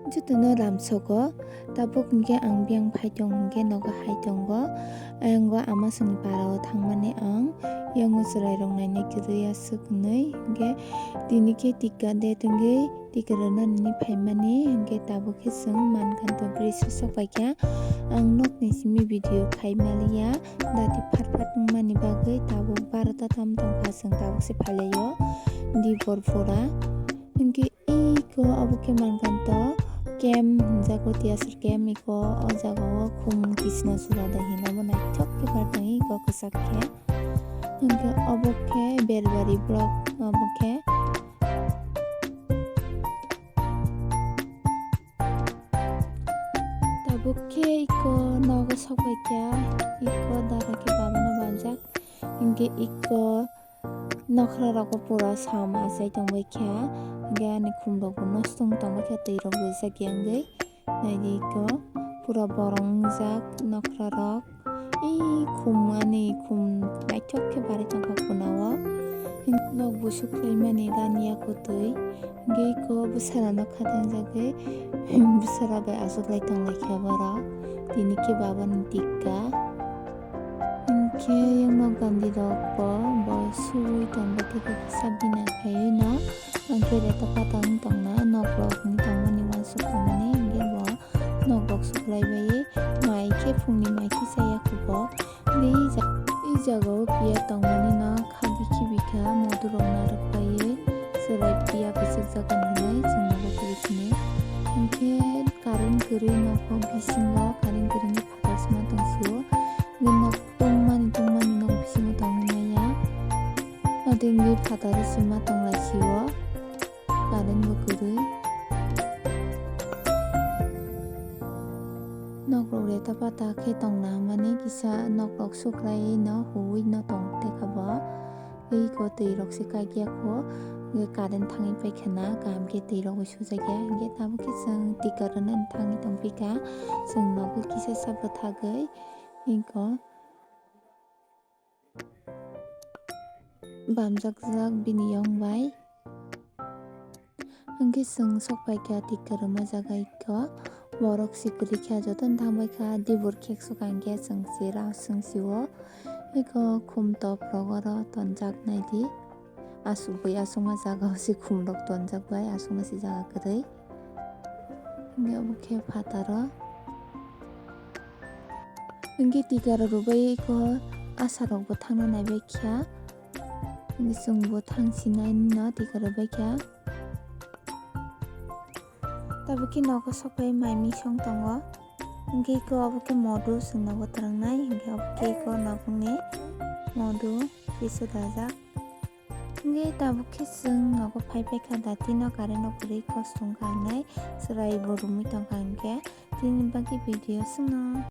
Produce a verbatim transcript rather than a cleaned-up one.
Jotono lamsogo, tabuk hwnkhe ang biyang phai tong hwnkhe nogo hai tongo. Ayang o ama songni para o thangmani ang yango chwrai rok naina kwrwi aswk hwnwi hwnkhe tini khe tika date wngwi tika rwna nini phaimani hwnkhe tabuk khe chwng Mankanto bridge o sok paikha. Ang nokni simi video khai maliya, dati phat phat wngmani bagwi tabuk barota tam tongkha chwng tabuk se phailaio di Borpura. Hwnkhe iko obo khe Mankanto camp hwnjago, Tiyasur camp iko o jaga o khum kisna sura da hino bo naithok khe bar tong iko kwchak khe. Hwnkhe obo khe Berbari block obo khe. Tabuk khe iko nogo sok paikha, iko dara khe babano banjak, hwnkhe iko nokhrarok bo pura sam achai tongbaikha, hwnkhe ani khumrok bo nosto wng tongbaikha, twi rok rijak ya wngwi. Naidi iko pura borong wngjak nokhrarok. Ei khum ani khum naithok khe barwi tongkha khuna o. Nok busu khwlaimani rani ya kwtwi. Hwnkhe iko bwsarano khatangjagwi bwsara bai achuklai tonglaikha borok. Tini khe babani tikka. Hwnkhe yang nok gandi rok bo bo suwi tongbaikha kisa bina khaiwi no. Hwnkhe reto pata wng tongna nok rok wng tongmani uansuk tongmani hwnkhe bo nok rok suklai bai mai khe phungni mai khe chaya kubo. Hwnkhe i ja-, i jaga o piya tongmani no kha bikhi bikha modu rok narwk paiwi chwrai piya bwswk jaga hwnwi chwng nogo kwrwi sini. Hwnkhe current kwrwi nogo bisingo current kwrwini phatar sima tong sio. Hwnkhe nok tongmani tongmani nok bisingo tongwi maya. Ado wngwi phataro sima tonglaisio, current bo kwrwi. Nokrok reta pata khe tongna hwnmani kisa nokrok suklaiwi no huwi no tong tei kha bo. Tei iko twi rok se kaikya kho, hwnkhe current thangwi paikha na, kaham khe twi rok bai sujakya, hwnkhe tabuk khe chwng tika rwnani thangwi tongphikha, chwng nogo kisa sa bwthagwi, iko bamjakjak bini yong bai. Hwnkhe chwng sok paikha tika rwma jaga iko. Borok se kwrwi kha jotono thang bai kha, dibur khek swkang khe chwng se rang chwng sio. Iko khum top rok oro tonjak naidi. Aswk bai aswkma jaga o se khum rok tonjak bai aswkma se jaga kwrwi. Hwnkhe obo khe phataro. Hwnkhe tika rok rwbai iko asa rok bo thangna naibai kha. Hwnkhe chwng bo thang sinai no tika rwbai kha. Tabuk khe nogo sokbai mai misong tongo. Hwnkhe iko obo khe modu chwng nogo twrwngnai. Hwnkhe obo khe iko nokni modu pisu dajak. Hwnkhe tabuk khe chwng nogo phai paikha, dati no current no kwrwi kosong kha wngnai, chwrai bo romwi tongkha hwnkhe. Tini bagwi video chwngno